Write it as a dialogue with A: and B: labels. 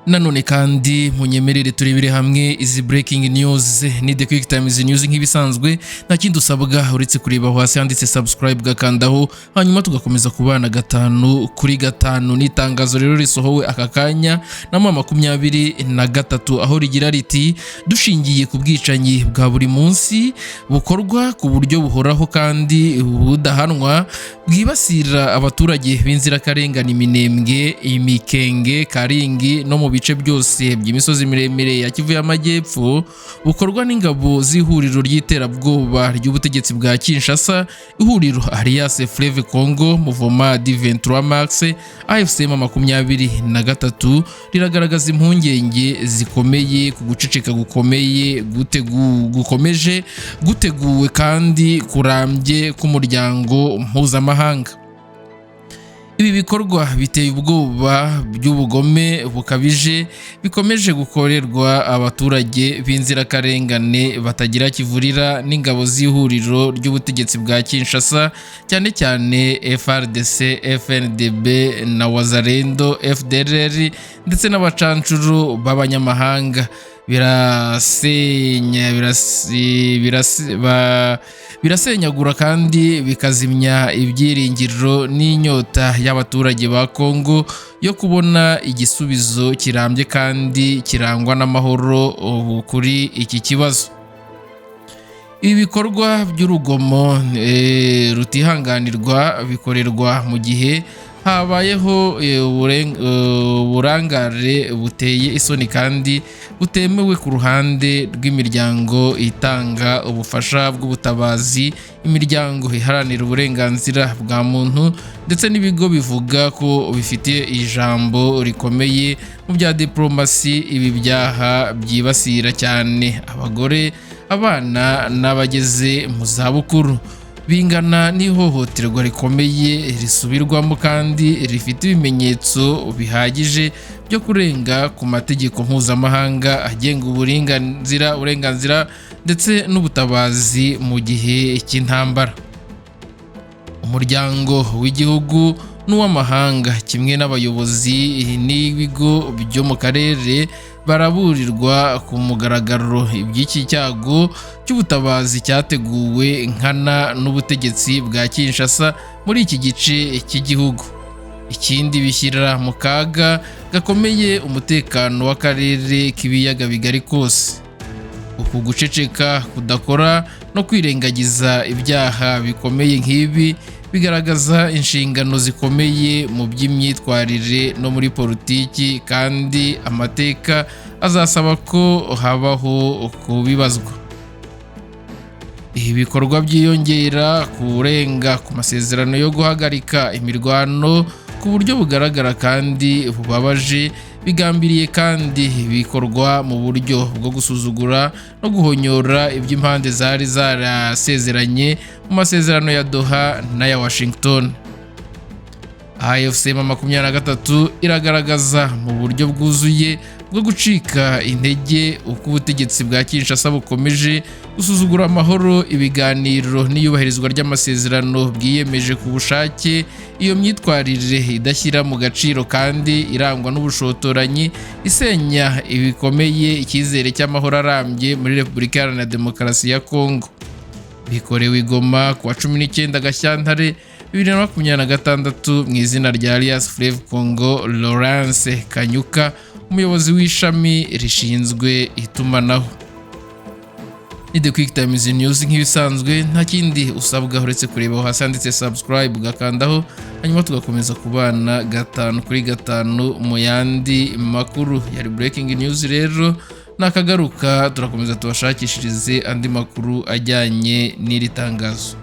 A: Nanone kandi munyemerere turebere hamwe izi breaking news. Ni The Quick Times News nk'ibisanzwe. Nta kindi usabwa uretse kureba aho hasi handitse subscribe, ugakandaho, hanyuma tugakomeza kubana gatanu kuri gatanu. Ni itangazo rero risohowe aka kanya na 23, aho rigira riti: "Dushingiye ku bwicanyi bwa buri munsi bukorwa ku buryo buhoraho kandi budahanwa, bwibasira abaturage b'inzirakarengane Minembwe, Imikenge, Karingi no mu bice byose by'imisozi miremire ya Kivu y'Amajyepfo, bukorwa n'ingabo z'ihuriro ry'iterabwoba ry'ubutegetsi bwa Kinshasa, ihuriro Alliance Fleuve Congo, Mouvement du 23 Mars, AFC M23, riragaragaza impungenge zikomeye ku guceceka gukomeye gukomeje guteguwe kandi kurambye k'umuryango mpuzamahanga. Ibi bikorwa biteye ubwoba by'ubugome bukabije bikomeje gukorerwa abaturage b'inzirakarengane batagira kivurira n'ingabo z'ihuriro ry'ubutegetsi bwa Kinshasa, cyane cyane FARDC, FNDB na Wazalendo, FDLR ndetse n'abacancuro b'abanyamahanga, birasenya birasenyagura kandi bikazimya ibyiringiro n'inyota y'abaturage ba Kongo yo kubona igisubizo kirambye kandi kirangwa n'amahoro ubu kuri iki kibazo. Ibi bikorwa by'urugomo rutihanganirwa bikorerwa mu gihe habayeho uburangare buteye isoni kandi butemewe ku ruhande rw'imiryango itanga ubufasha bw'ubutabazi, imiryango iharanira uburenganzira bwa muntu ndetse n'ibigo bivuga ko bifite ijambo rikomeye mu bya diplomasi. Ibi byaha byibasira cyane abagore, abana n'abageze mu zabukuru, bingana n'ihohoterwa rikomeye risubirwamo kandi rifite ibimenyetso bihagije byo kurenga ku mategeko mpuzamahanga agenga uburenganzira ndetse n'ubutabazi mu gihe cy'intambara. Umuryango w'igihugu n'uw'amahanga kimwe n'abayobozi n'ibigo byo mu karere baraburirwa ku mugaragaro iby'iki cyago cy'ubutabazi cyateguwe nkana n'ubutegetsi bwa Kinshasa muri iki gice cy'igihugu. Ikindi, bishyira mu kaga gakomeye umutekano w'akarere k'ibiyaga bigari kose. Uku guceceka kudakora no kwirengagiza ibyaha bikomeye nk'ibi bigaragaza inshingano zikomeye mu by'imyitwarire no muri politiki, kandi amateka azasaba ko habaho kubibazwa. Ibi bikorwa byiyongera kurenga ku masezerano yo guhagarika imirwano ku buryo bugaragara kandi bubabaje, bigambiriye kandi bikorwa mu buryo bwo gusuzugura no guhonyora iby'impande zari zarasezeranye mu masezerano ya Doha n'aya Washington. AFC M23 iragaragaza mu buryo bwuzuye bwo gucika intege uko ubutegetsi bwa Kinshasa bukomeje gusuzugura amahoro, ibiganiro n'iyubahirizwa ry'amasezerano bwiyemeje ku bushake. Iyo myitwarire idashyira mu gaciro kandi irangwa n'ubushotoranyi isenya ibikomeye icyizere cy'amahoro arambye muri Repubulika Iharanira Demokarasi ya Kongo. Bikorewe i Goma ku wa 19 Gashyantare 2026 mu izina rya Alliance Fleuve Congo, Laurence Kanyuka, umuyobozi w'ishami rishinzwe itumanaho. Ni The Quick Times News nk'ibisanzwe. Nta kindi usabwa uretse kureba aho hasi handitse subscribe, ugakandaho, hanyuma tugakomeza kubana gatanu kuri gatanu mu yandi makuru. Yari breaking news rero, nakagaruka, turakomeza tubashakishirize andi makuru ajyanye n'iri tangazo.